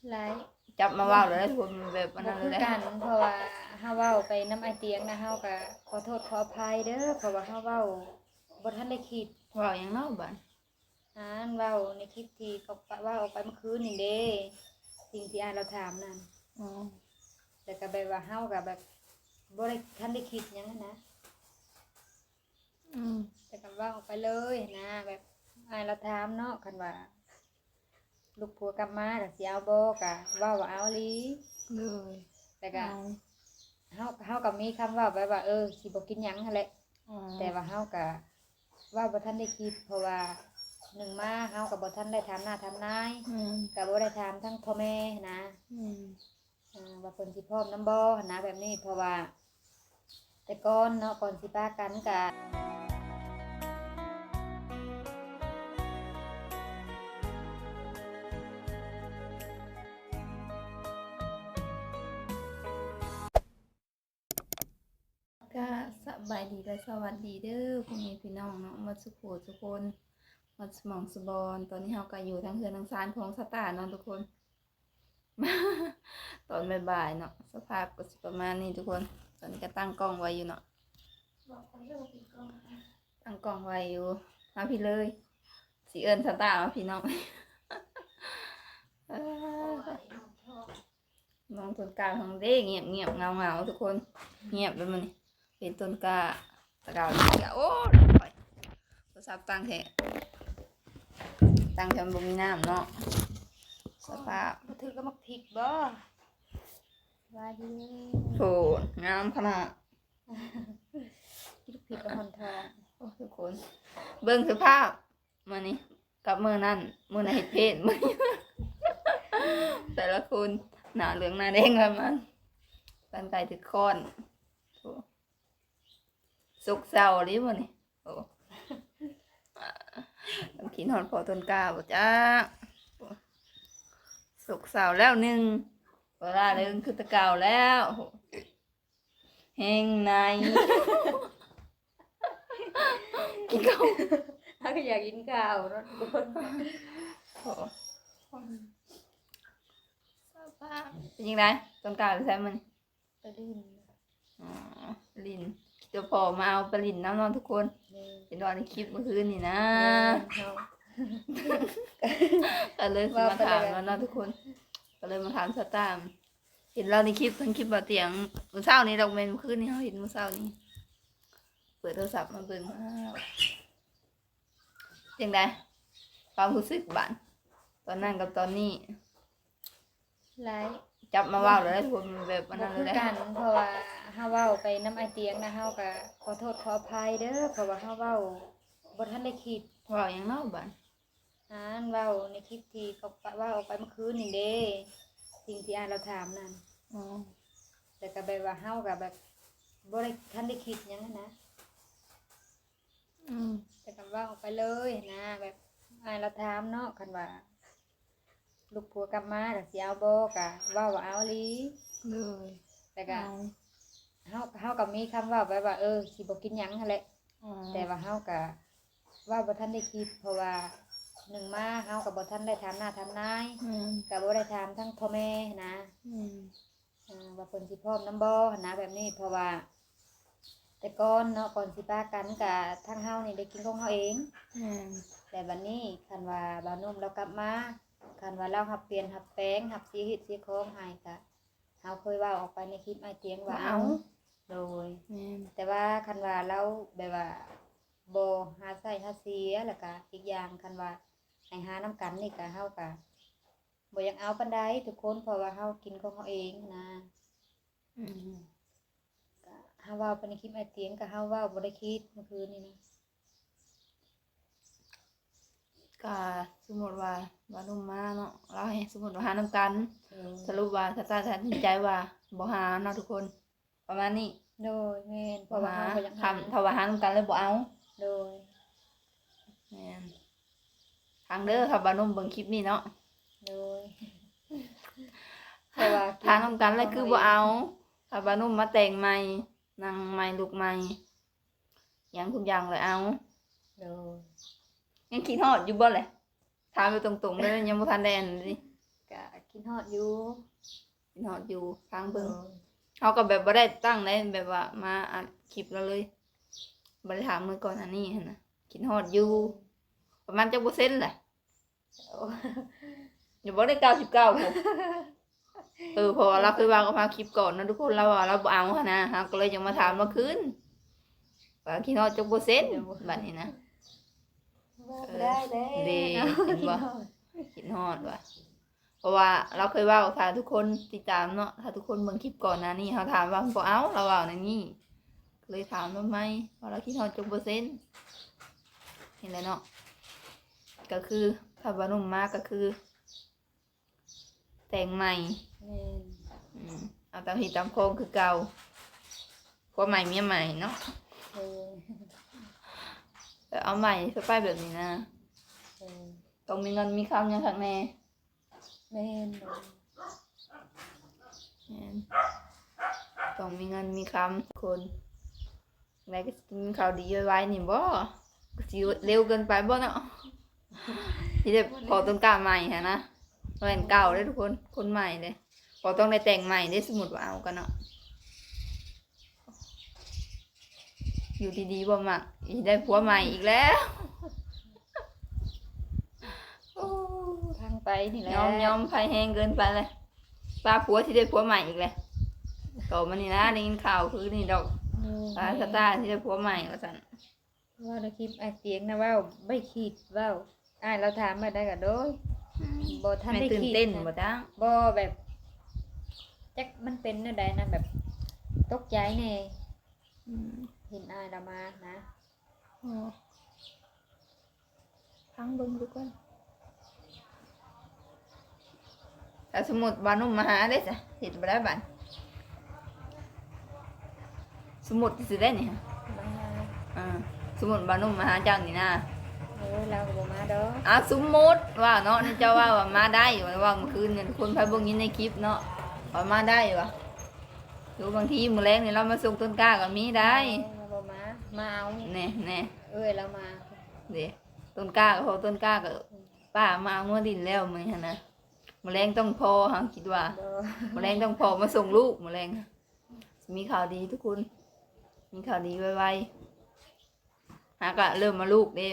ຫຼາຍ ຈັບມາເວົ້າແລ້ວ ຄົນແບບອັນນັ້ນແຫຼະ ບໍ່ຄືກັນ ເພາະວ່າເຮົາເວົ້າໄປນຳອ້າຍຕຽງນະ ເຮົາກໍຂໍໂທດຂໍອະໄພເດີ ເພາະວ່າເຮົາເວົ້າບໍ່ທັນໄດ້ຄິດ. ເວົ້າຫຍັງເນາະບາດ? ອັນເວົ້າໃນຄລິບທີ່ເວົ້າອອກໄປເມື່ອຄືນນີ້ເດ້ ສິ່ງທີ່ອ້າຍລາວຖາມນັ້ນ. ອໍ ແລ້ວກໍແບບວ່າເຮົາກໍແບບບໍ່ໄດ້ທັນໄດ້ຄິດຫຍັງຫັ້ນນະ. ອືມ ແຕ່ກໍເວົ້າອອກໄປເລີຍຫັ້ນນະ ແບບອ້າຍລາວຖາມເນາະ ຄັນວ່າລູກຜົວກັບມາກໍຊິເອົາບໍ່ ກໍເວົ້າວ່າເອົາອີ່ຫຼີ. ໂດຍ ແຕ່ກໍ ເອົາ ເຮົາ ເຮົາກໍມີຄຳເວົ້າແບບວ່າ ເອີ ຊິບໍ່ກິນຫຍັງຫັ້ນແຫຼະ. ອໍ ແຕ່ວ່າເຮົາກໍເວົ້າບໍ່ທັນໄດ້ຄິດ ເພາະວ່າໜຶ່ງມາເຮົາກໍບໍ່ທັນໄດ້ຖາມໜ້າຖາມນາຍ ແມ່ນ ກໍບໍ່ໄດ້ຖາມທັງພໍ່ແມ່ຫັ້ນນະ. ແມ່ນ ອ່າ ວ່າເພິ່ນຊິພ້ອມນຳບໍ່ຫັ້ນນະ ແບບນີ້ ເພາະວ່າແຕ່ກ່ອນເນາະ ກ່ອນຊິປາກັນກະ ກະສະບາຍດີ ແລະ ສະຫວັດດີເດີ ພໍ່ແມ່ພີ່ນ້ອງເນາະ ໝົດສູ່ຜູ້ສູ່ຄົນ ໝົດສູ່ໝ່ອງສູ່ບ່ອນ. ຕອນນີ້ເຮົາກະຢູ່ທາງເຮືອນທາງຊານຂອງສະຕາເນາະທຸກຄົນ. ຕອນບ່າຍໆເນາະ ສະພາບກໍຊິປະມານນີ້ທຸກຄົນ. ຕອນນີ້ກໍຕັ້ງກ້ອງໄວ້ຢູ່ເນາະ ຕັ້ງກ້ອງໄວ້ຢູ່. ມາພີ້ເລີຍ ຊິເອີ້ນສະຕາມາພີ້ເນາະ. ເອີ ນ້ອງຕົ້ນກ້າຂອງເດ້ ງຽບໆເຫງົາໆທຸກຄົນ ງຽບເລີຍມື້ນີ້. ເປັນຕົ້ນກ້າຕະກາວນີ້ກະ ໂອ້ຍ ໂທລະສັບຕັ້ງແທ້ ຕັ້ງແທ້ມັນບໍ່ມີນ້ຳເນາະ. ສະພາບ ບໍ່ຖືກກັບໝາກພິກບໍ່? ສະບາຍດີ. ໂອ້ ງາມຂະໜາດ ກິນໝາກພິກກໍຮ້ອນທ້ອງ. ໂອ້ ທຸກຄົນ ເບິ່ງສະພາບ ມື້ນີ້ກັບມື້ນັ້ນ ມື້ນັ້ນເຮັດເພດ ມື້ນີ້ ແຕ່ລະຄົນໜ້າເຫຼືອງໜ້າແດງລະມັນ ປານໄກ່ຖືກຄ້ອນ. ໂອ້ ໂສກເສົ້າອີ່ຫຼີມື້ນີ້. ໂອ້ ຄິດຮອດພໍ່ຕົ້ນກ້າບໍ່ຈັກ. ໂອ້ ໂສກເສົ້າແລ້ວໜຶ່ງ ບໍ່ລ່າເລີງຄືແຕ່ເກົ່າແລ້ວ. ໂອ້ ແຮງໃນ ກິນເຂົ້າ ເຮົາກໍຢາກກິນເຂົ້າເນາະທຸກຄົນ. ໂອ້ ສະພາບ ເປັນຈັ່ງໃດ? ຕົ້ນກ້າໄປໃສມື້ນີ້? ໄປຫຼິ້ນ. ອໍ ຫຼິ້ນ ເຈົ້າພໍ່ມາເອົາໄປຫຼິ້ນນຳເນາະທຸກຄົນ. ແມ່ນ ເຫັນວ່າໃນຄລິບມື້ຄືນນີ້ນະ. ແມ່ນ ກໍເລີຍຊິມາຖາມລາວເນາະທຸກຄົນ ກໍເລີຍມາຖາມສະຕາມ. ເຫັນລາວໃນຄລິບ ທັງຄລິບບ່າວຕຽງມື້ເຊົ້ານີ້ດອກ ແມ່ນມື້ຄືນນີ້ ເຮົາເຫັນມື້ເຊົ້ານີ້ ເປີດໂທລະສັບມາເບິ່ງ. ອ້າວ ຈັ່ງໃດ ຄວາມຮູ້ສຶກບາດ ຕອນນັ້ນກັບຕອນນີ້? ຫຼາຍ ຈັບມາເວົ້າແລ້ວ ຄົນແບບອັນນັ້ນແຫຼະ ບໍ່ຄືກັນ ເພາະວ່າເຮົາເວົ້າໄປນຳອ້າຍຕຽງນະ ເຮົາກໍຂໍໂທດຂໍອະໄພເດີ ເພາະວ່າເຮົາເວົ້າບໍ່ທັນໄດ້ຄິດ. ເວົ້າຫຍັງເນາະບາດ? ອັນເວົ້າໃນຄລິບທີ່ເວົ້າອອກໄປເມື່ອຄືນນີ້ເດ້ ສິ່ງທີ່ອ້າຍລາວຖາມນັ້ນ. ອໍ ແລ້ວກໍແບບວ່າເຮົາກໍແບບບໍ່ໄດ້ທັນໄດ້ຄິດຫຍັງຫັ້ນນະ. ອືມ ແຕ່ກໍເວົ້າອອກໄປເລີຍຫັ້ນນະ ແບບອ້າຍລາວຖາມເນາະ ຄັນວ່າລູກຜົວກັບມາກໍຊິເອົາບໍ່ ກໍເວົ້າວ່າເອົາອີ່ຫຼີ. ໂດຍ ແລ້ວກໍ ເອົາ ເຮົາ ເຮົາກໍມີຄຳເວົ້າແບບວ່າ ເອີ ຊິບໍ່ກິນຫຍັງຫັ້ນແຫຼະ. ອໍ ແຕ່ວ່າເຮົາກໍເວົ້າບໍ່ທັນໄດ້ຄິດ ເພາະວ່າໜຶ່ງມາເຮົາກໍບໍ່ທັນໄດ້ຖາມໜ້າຖາມນາຍ ແມ່ນ ກໍບໍ່ໄດ້ຖາມທັງພໍ່ແມ່ຫັ້ນນະ. ແມ່ນ ອ່າ ວ່າເພິ່ນຊິພ້ອມນຳບໍ່ຫັ້ນນະ ແບບນີ້ ເພາະວ່າແຕ່ກ່ອນເນາະ ກ່ອນຊິປາກັນກະທາງເຮົານີ້ໄດ້ກິນຂອງເຮົາເອງ. ແມ່ນ ແຕ່ບັດນີ້ຄັນວ່າບ່າວໜຸ່ມລາວກັບມາ ຄັນວ່າລາວຮັບປ່ຽນຮັບແປງ ຮັບເສຍເຮັດເສຍຂອງໃຫ້ ກະເຮົາເຄີຍເວົ້າອອກໄປໃນຄລິບອ້າຍຕຽງວ່າເອົາ. ເອົາ ໂດຍ ແມ່ນ ແຕ່ວ່າຄັນວ່າລາວແບບວ່າບໍ່ຫາໃຊ້ຫາເສຍ ແລ້ວກະອີກຢ່າງຄັນວ່າໃຫ້ຫານຳກັນນີ້ ກະເຮົາກະ ບໍ່ຢາກເອົາປານໃດທຸກຄົນ ເພາະວ່າເຮົາກິນຂອງເຮົາເອງນະ. ອືມ ກະເຮົາເວົ້າໄປໃນຄລິບອ້າຍຕຽງ ກະເຮົາເວົ້າບໍ່ໄດ້ຄິດເມື່ອຄືນນີ້ນະ. ກະສົມມຸດວ່າບ່າວໜຸ່ມມາເນາະ ລາວໃຫ້ສົມມຸດວ່າຫານຳກັນ. ໂດຍ ສະຫຼຸບວ່າສະຕາຕັດສິນໃຈວ່າບໍ່ຫາເນາະທຸກຄົນ. ປະມານນີ້. ໂດຍ ແມ່ນ ເພາະວ່າເຮົາບໍ່ຢາກ ຖ້າ ຖ້າວ່າຫານຳກັນແລ້ວບໍ່ເອົາ. ໂດຍ ແມ່ນ ຟັງເດີ ຖ້າບ່າວໜຸ່ມເບິ່ງຄລິບນີ້ເນາະ. ໂດຍ ຖ້ານຳກັນແລ້ວຄືບໍ່ເອົາ ຖ້າບ່າວໜຸ່ມມາແຕ່ງໃໝ່ ນັ່ງໃໝ່ ລຸກໃໝ່ ຫຍັງທຸກຢ່າງແລ້ວເອົາ. ໂດຍ ຍັງຄິດຮອດຢູ່ບໍ່ແຫຼະ? ຖາມຢູ່ຕົງໆເດີ ຍັງບໍ່ທັນໄດ້ອັນນີ້. ກະ ຄິດຮອດຢູ່ ຄິດຮອດຢູ່ ຟັງເບິ່ງ. ໂດຍ ເຮົາກໍແບບບໍ່ໄດ້ຕັ້ງໃດ ແບບວ່າມາອັດຄລິບລາວເລີຍ ບໍ່ໄດ້ຖາມມື້ກ່ອນອັນນີ້ຫັ້ນນະ. ຄິດຮອດຢູ່ ປະມານຈັກເປີເຊັນແຫຼະ? ໂອ້ ຢ່າບອກໄດ້ເກົ້າສິບເກົ້າພຸ້ນ. ເອີ ເພາະວ່າລາວເຄີຍເວົ້າກັບເຮົາຄລິບກ່ອນເນາະທຸກຄົນ ລາວວ່າລາວບໍ່ເອົາຫັ້ນນະ ເຮົາກໍເລີຍຈັ່ງມາຖາມລາວຄືນ ວ່າຄິດຮອດຈັກເປີເຊັນ ບັດນີ້ນະ. ເວົ້າບໍ່ໄດ້ເດ້ ເອີ ເຫັນບໍ່ ຄິດຮອດວ່າ ເພາະວ່າລາວເຄີຍເວົ້າ ຖ້າທຸກຄົນຕິດຕາມເນາະ ຖ້າທຸກຄົນເບິ່ງຄລິບກ່ອນໜ້ານີ້ ເຮົາຖາມວ່າບໍ່ເອົາ ລາວເວົ້າແນວນີ້ ກໍເລີຍຖາມລາວໃໝ່ວ່າລາວຄິດຮອດຈັກເປີເຊັນ. ນີ້ແຫຼະເນາະ ກໍຄືຖ້າບໍ່ໜຸ່ມມາກໍຄື ແຕ່ງໃໝ່. ແມ່ນ ອືມ ເອົາຕາມຮີດຕາມຄອງຄືເກົ່າ ຜົວໃໝ່ເມຍໃໝ່ເນາະ. ເອີ ແຕ່ເອົາໃໝ່ສະໄຕແບບນີ້ນະ. ເອີ ຕ້ອງມີເງິນມີຄຳຫຍັງຄັກແນ່. ແມ່ນ ແມ່ນ ຕ້ອງມີເງິນມີຄຳທຸກຄົນ. ແລ້ວກໍຊິກິນເຂົ້າດີໄວໆນີ້ບໍ່? ກໍຊິເລັວເກີນໄປບໍ່ເນາະ? ຊິໄດ້ພໍຕົ້ນກ້າໃໝ່ຫັ້ນນະ ບໍ່ແມ່ນເກົ່າເດ້ທຸກຄົນ ຄົນໃໝ່ເດ້. ພໍຕ້ອງໄດ້ແຕ່ງໃໝ່ເດ້ ສົມມຸດວ່າເອົາກັນເນາະ ຢູ່ດີໆບໍ່ມັກ ຊິໄດ້ຜົວໃໝ່ອີກແລ້ວ. ໂອ້ ທາງໄປນີ້ແຫຼະ ຍອມ ຍອມໃຜແຮງເກີນໄປແລ້ວ ວ່າຜົວຊິໄດ້ຜົວໃໝ່ອີກແລ້ວ. ຕໍ່ມານີ້ນະ ໄດ້ຍິນຂ່າວຄືນີ້ດອກ ອືມ ວ່າສະຕາຊິໄດ້ຜົວໃໝ່ວ່າຊັ້ນ. ເວົ້າໃນຄລິບອ້າຍຕຽງນະ ເວົ້າບໍ່ຄິດ ເວົ້າ ອ້າຍລາວຖາມມາໄດ້ກໍໂດຍ ອືມ ບໍ່ທັນໄດ້ຄິດ ຕື່ນເຕັ້ນບໍ່ຈັກ ບໍ່ແບບ ຈັກມັນເປັນແນວໃດນະ ແບບຕົກໃຈແດ່ ອືມ ເຫັນອ້າຍລາວມານະ. ອໍ ຟັງເບິ່ງດູກ່ອນ. ຖ້າສົມມຸດບ່າວໜຸ່ມມາຫາເດ້ຊະ ເຮັດບໍ່ໄດ້ບາດ ສົມມຸດຊື່ໆເດ້ນີ້. ເອີ ສົມມຸດບ່າວໜຸ່ມມາຫາເຈົ້ານີ້ນະ. ໂອ້ຍ ລາວກໍບໍ່ມາດອກ. ອ້າວ ສົມມຸດວ່າເນາະ ເຈົ້າວ່າ ວ່າມາໄດ້ ວ່າມື້ຄືນນີ້ ຄົນໃຜບໍ່ຍິນໃນຄລິບເນາະ ວ່າມາໄດ້ວ່າ. ຫຼືບາງທີມື້ແລງນີ້ລາວມາສົ່ງຕົ້ນກ້າກໍມີໄດ້. ເອີ ລາວບໍ່ມາ ມາເອົາ ແນ່ໆ ເອີຍ ລາວມາເດ້. ຕົ້ນກ້າກໍ ເພາະຕົ້ນກ້າກໍ ອືມ ປ້າມາເອົາງົວດິນແລ້ວມື້ນີ້ຫັ້ນນະ. ມື້ແລງຕ້ອງພໍ ເຮົາຄິດວ່າ ບໍ່ ມື້ແລງຕ້ອງພໍມາສົ່ງລູກມື້ແລງ. ມີຂ່າວດີທຸກຄົນ ມີຂ່າວດີໄວໆ. ຫາກະເລີ່ມມາລູກເດ້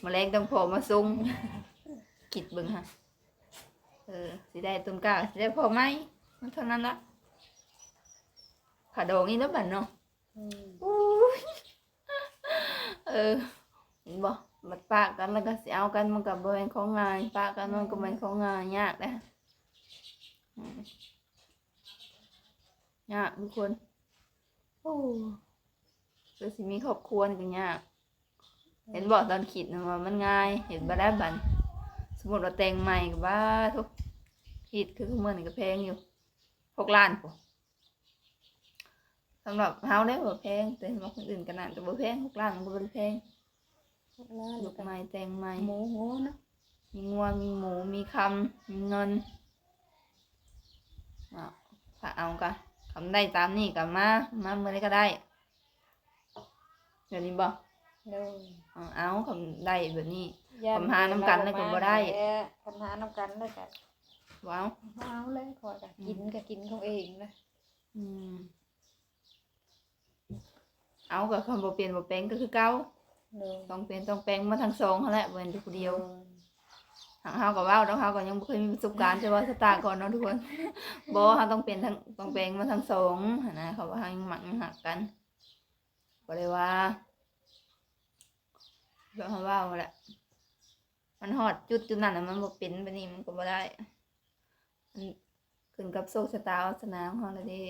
ມື້ແລງຕ້ອງພໍມາສົ່ງ. ຄິດເບິ່ງຫາ ເອີ ຊິໄດ້ຕົ້ນກ້າ ຊິໄດ້ພໍ່ໃໝ່ ມັນເທົ່ານັ້ນລະ. ຄ່າດອງອີກແລ້ວບັດເນາະ. ອືມ ໂອ້ຍ ເອີ ເຫັນບໍ່ ບັດປະກັນແລ້ວກໍຊິເອົາກັນ ມັນກໍບໍ່ແມ່ນຂອງງ່າຍ ປະກັນມັນກໍບໍ່ແມ່ນຂອງງ່າຍ ຍາກເດ້. ອືມ ຍາກທຸກຄົນ. ໂອ້ ເພື່ອຊິມີຄອບຄົວນີ້ກໍຍາກ. ເຫັນບໍ່ ຕອນຄິດນະວ່າມັນງ່າຍ ເຮັດບໍ່ໄດ້ບັດ. ສົມມຸດວ່າແຕ່ງໃໝ່ກໍບາດໂທ້ ຮີດຄືມື້ນີ້ກໍແພງຢູ່ ຫົກລ້ານພຸ້ນ. ສຳລັບເຮົາເດ້ບໍ່ແພງ ແຕ່ສຳລັບຄົນອື່ນກໍໜ້າຈະບໍ່ແພງ ຫົກລ້ານມັນກໍບໍ່ໄດ້ແພງ. ຫົກລ້ານ ລູກໃໝ່ແຕ່ງໃໝ່ ໝູງົວເນາະ ມີງົວມີໝູ ມີຄຳ ມີເງິນເນາະ. ຖ້າເອົາກະ ຄັນໄດ້ຕາມນີ້ກະມາ ມາມື້ໃດກໍໄດ້. ແບບນີ້ບໍ່? ໂດຍ ເອົາ ຄັນໄດ້ແບບນີ້ ຢ້ານ ຄັນຫານຳກັນແລ້ວກໍບໍ່ໄດ້ ຄັນຫານຳກັນແລ້ວກໍບໍ່ເອົາ ບໍ່ເອົາເລີຍ. ຂ້ອຍກໍ ອືມ ກິນກໍກິນຂອງເອງນະ. ອືມ ເອົາ ກໍຄັນບໍ່ປ່ຽນບໍ່ແປງກໍຄືເກົ່າ. ໂດຍ ຕ້ອງປ່ຽນຕ້ອງແປງມາທັງສອງຫັ້ນແຫຼະ ບໍ່ແມ່ນແຕ່ຜູ້ດຽວ. ໂດຍ ທາງເຮົາກໍເວົ້າດອກ ເຮົາກໍຍັງບໍ່ເຄີຍມີປະສົບການ ແຕ່ວ່າສະຕາກ່ອນເນາະທຸກຄົນ. ບໍ່ ເຮົາຕ້ອງປ່ຽນທັງ ຕ້ອງແປງມາທັງສອງຫັ້ນນະ ເຂົາວ່າເຮົາຍັງມັກຍັງຮັກກັນ. ບໍ່ໄດ້ວ່າ ແບບເຮົາເວົ້າແຫຼະ ມັນຮອດຈຸດຈຸດນັ້ນແລ້ວ ມັນບໍ່ເປັນແບບນີ້ ມັນກໍບໍ່ໄດ້. ມັນຂຶ້ນກັບໂຊກຊະຕາວາສະໜາຂອງເຮົາແລ້ວເດ້.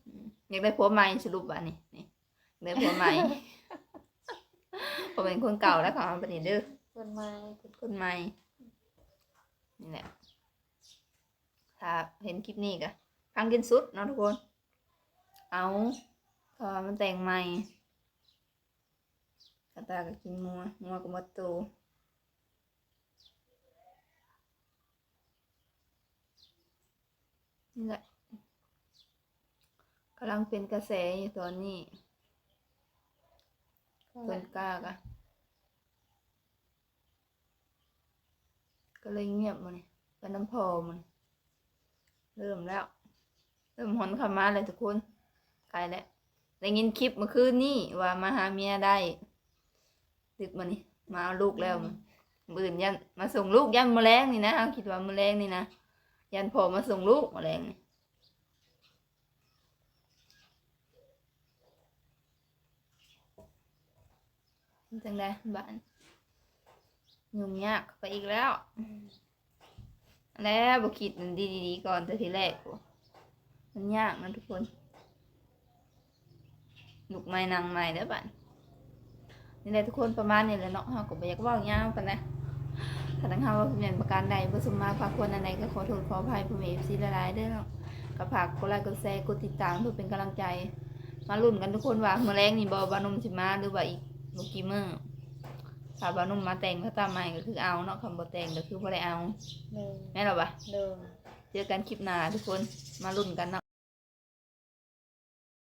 ອືມ ຢາກໄດ້ຜົວໃໝ່ ສະຫຼຸບບາດນີ້ ນີ້ ຢາກໄດ້ຜົວໃໝ່. ບໍ່ແມ່ນຄົນເກົ່າແລ້ວ ເຂົາເອົາບາດນີ້ເດີ ຄົນໃໝ່ ຄົນໃໝ່. ນີ້ແຫຼະ ຖ້າເຫັນຄລິບນີ້ກໍຟັງຈົນສຸດເນາະທຸກຄົນ. ເອົາ ເພາະວ່າມັນແຕ່ງໃໝ່. ກະຕ່າກໍກິນງົວ ງົວກໍໝົດໂຕ. ນີ້ແຫຼະ ກຳລັງເປັນກະແສຢູ່ຕອນນີ້ ຕົ້ນກ້າກະ. ກໍເລີຍງຽບມື້ນີ້ ໄປນຳພໍ່ມື້ນີ້ ເລີ່ມແລ້ວ ເລີ່ມຮອນເຂົ້າມາແລ້ວທຸກຄົນ ໃກ້ແລ້ວ ໄດ້ຍິນຄລິບມື້ຄືນນີ້ວ່າມາຫາເມຍໄດ້ ດຶກມື້ນີ້ ມາເອົາລູກແລ້ວ ອືມ ມື້ອື່ນຢ້ານມາສົ່ງລູກ ຢ້ານມື້ແລງນີ້ນະ ເຮົາຄິດວ່າມື້ແລງນີ້ນະ ຢ້ານພໍ່ມາສົ່ງລູກມື້ແລງນີ້ ເປັນຈັ່ງໃດບາດ ຫຍຸ້ງຍາກເຂົ້າໄປອີກແລ້ວ ແລ້ວບໍ່ຄິດດີໆກ່ອນແຕ່ທີແລກ ໂອ້ ມັນຍາກນະທຸກຄົນ ລຸກໃໝ່ນັ່ງໃໝ່ເດີບາດ ນີ້ແຫຼະທຸກຄົນ ປະມານນີ້ແຫຼະເນາະ ເຮົາກໍບໍ່ຢາກເວົ້າຍາວປານໃດ ຖ້າທາງເຮົາວ່າຜິດແມ່ນປະການໃດ ບໍ່ສົມມາພາຄວນອັນໃດ ກໍຂໍໂທດຂໍອະໄພພໍ່ແມ່ເອັຟຊີຫຼາຍໆເດີເນາະ ກໍຝາກກົດໄລກົດແຊ ກົດຕິດຕາມ ເພື່ອເປັນກຳລັງໃຈ ມາລຸ້ນກັນທຸກຄົນວ່າ ມື້ແລງນີ້ບໍ່ ບ່າວໜຸ່ມຊິມາ ຫຼືວ່າອີກບໍ່ກີ່ມື້ ຖ້າບ່າວໜຸ່ມມາແຕ່ງພາສາໃໝ່ກໍຄືເອົາເນາະ ຄັນບໍ່ແຕ່ງກໍຄືບໍ່ໄດ້ເອົາ ໂດຍ ແມ່ນລະວະ ໂດຍ ເຈີກັນຄລິບໜ້າທຸກຄົນ ມາລຸ້ນກັນເນາະ.